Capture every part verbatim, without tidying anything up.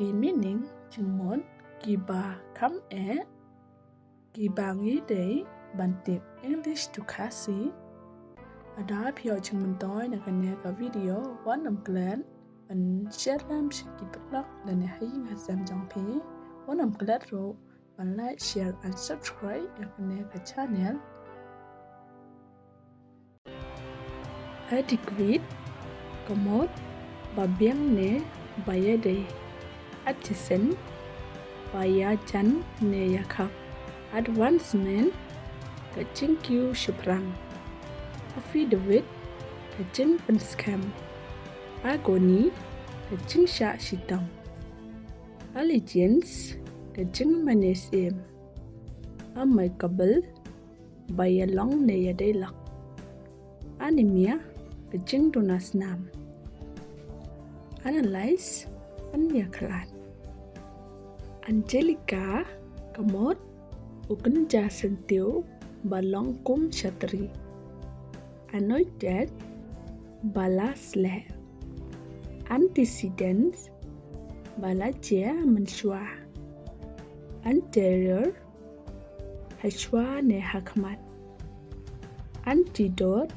Ki meaning jingmut kiba kham eh kiba ngi dei ban tip. English to Khasi. Lada phi ïoh jingmyntoi na kane ka video, wat nym klet ban share lem sha ki paralok lane ha ïing ha sem jong phi. Wat nym klet ruh ban like, share and subscribe ïa kane ka channel. Adequate, ka mut ba biang ne ba ïadei. Adjacent, ba ïajan ne ïakhap. Advancement, ka jingkiew shaphrang. Affidavit, ka jingpynskhem. Agony, ka jingshah shitom. Allegiance, ka jingmane syiem. Amicable, ba ïalong ne ïadei lok. Anemia, ka jingduna snam. Analyse, pynïakhlad. Angelica, ka mut u kynja syntiew ba long kum shatri. Anointed, ba la sleh. Antecedents, ba la jia mynshuwa. Anterior, ha shuwa ne ha khmat. Antidote,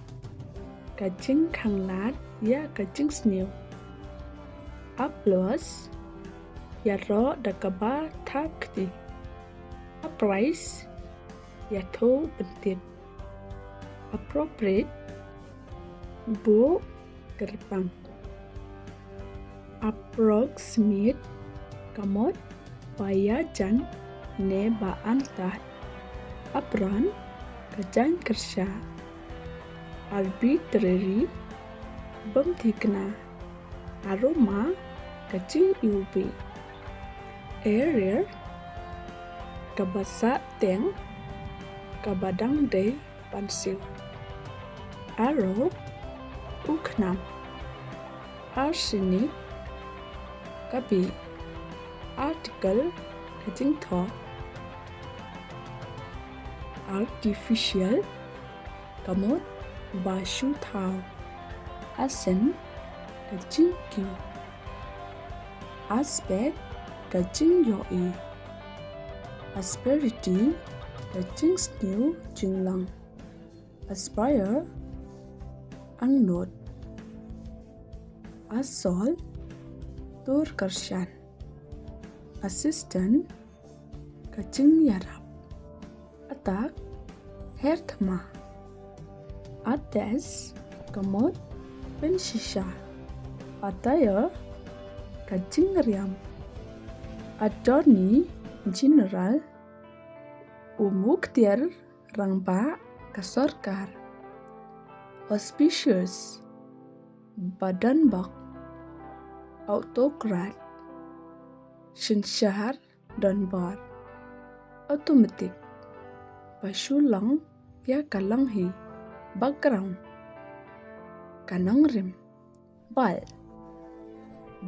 ka jingkhanglad ïa ka jingsniew. Applause, ïaroh da kaba thap kti. Apprise, ïathuh pyntip. Appropriate, buh kyrpang. Approximate, ka mut ba ïajan ne ba antad. Apron, ka jaiñ kyrshah. Arbitrary, bym thikna. Aroma, ka jingiwbih. Arrear, kaba sah teng, kaba dang dei ban siew. Arrow, u khnam. Arsenic, ka bih. Article, ka jingthoh. Artificial, ka mut ba shu thaw. Accent, ka jingkiew. Aspect, ka jingïohi. Asperity, ka jingsniew jinglong. Aspire, angnud. Assault, tur kyrshan. Assistant, ka jingïarap. Attack, her thma. Attest, ka mut pynshisha. Attire, ka jingriam. Attorney General, u muktiar rangbah ka sorkar. Auspicious, ba donbok. Autocrat, synshar donbor. Automatic, ba shu long ïa ka long hi. Background, ka nongrim. Bald,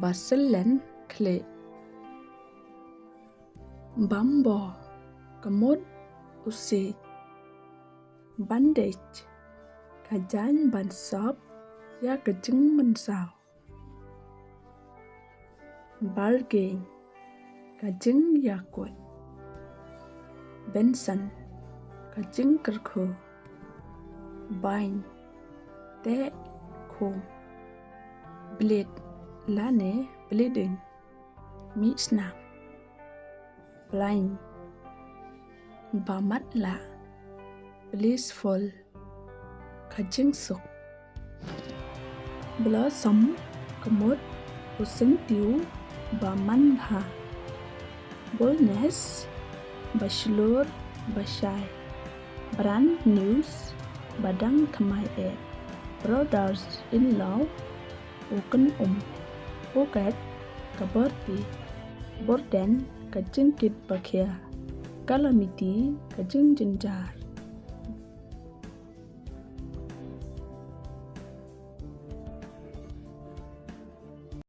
ba syllen khlieh. Bambo, ka mut u siej. Bandage, ka jaiñ ban sop ïa ka jingmynsaw. Bargain, ka jingïakut. Benson, ka jingkyrkhu. Bind, teh khum. Bleed lane bleeding, mih snam. Blind, ba matlah. Blissful, ka jingsuk. Blossom, ka mut u syntiew ba manbha. Boldness, ba shlur ba shai. Brand news, ba dang thymmai eh. Brothers-in-law, u kynum. Bouquet, ka borti. Burden, ka jingkit ba khia. Calamity, ka jingjynjar.